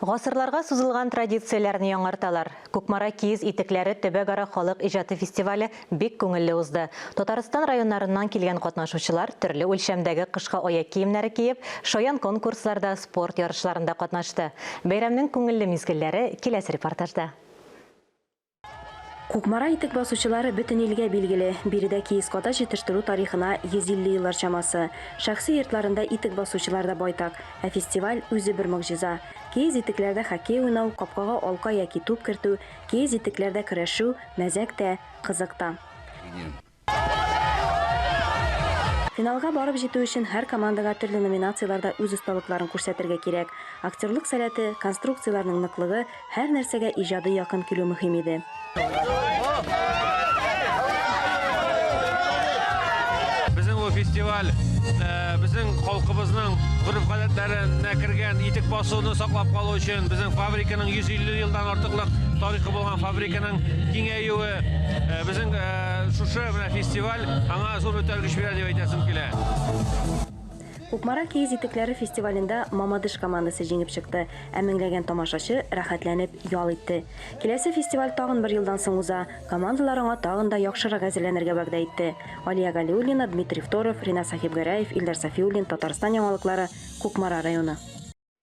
Гасырларга сузылган традицияләрне яңарталар. Кукмара киез итекләре төбәкара халык иҗаты фестивале бик күңелле узды. Татарстан районнарыннан килгән катнашучылар төрле үлчәмдәге кышкы аяк киемнәре киеп, шаян конкурсларда, спорт ярышларында катнашты. Бәйрәмнең күңелле мизгелләре киләсе репортажда. Кукмара итек басучылары бөтен илгә билгеле. Биредә киез ката җитештерү тарихына 150 еллар чамасы. Шәхси йортларында итек басучылар да байтак. Ә фестиваль, үзе бер могҗиза. Киез итекләрдә хоккей уйнау, капкага алка яки туп кертү, киез итекләрдә көрәшү, мәзәк тә, кызык та. Финалга барып җитү өчен һәр командага төрле номинацияләрдә үз осталыкларын күрсәтергә кирәк. Актерлык сәләте, конструкцияләрнең ныклыгы, һәр нәрсәгә иҗади якын килү мөһим иде. Безнең бу фестиваль безнең халкыбызның гореф-гадәтләренә кергән итек басуны саклап калу өчен, безнең фабриканың 150 елдан артыклык тарихы булган фабриканың киңәюе, безнең Шушы менә фестиваль аңа зур этәргеч бирә дип әйтәсем килә. Кукмара киез итекләре фестивалендә Мамадыш командасы җиңеп чыкты, ә меңләгән тамашачы рәхәтләнеп ял итте. Киләсе фестиваль тагын бер елдан соң уза, командалар аңа тагын да яхшырак әзерләнергә вәгъдә итте. Алия Галиуллина, Дмитрий Второв, Ринат Сәхибгәрәев, Илдар Сафиуллин, Татарстан яңалыклары, Кукмара районы.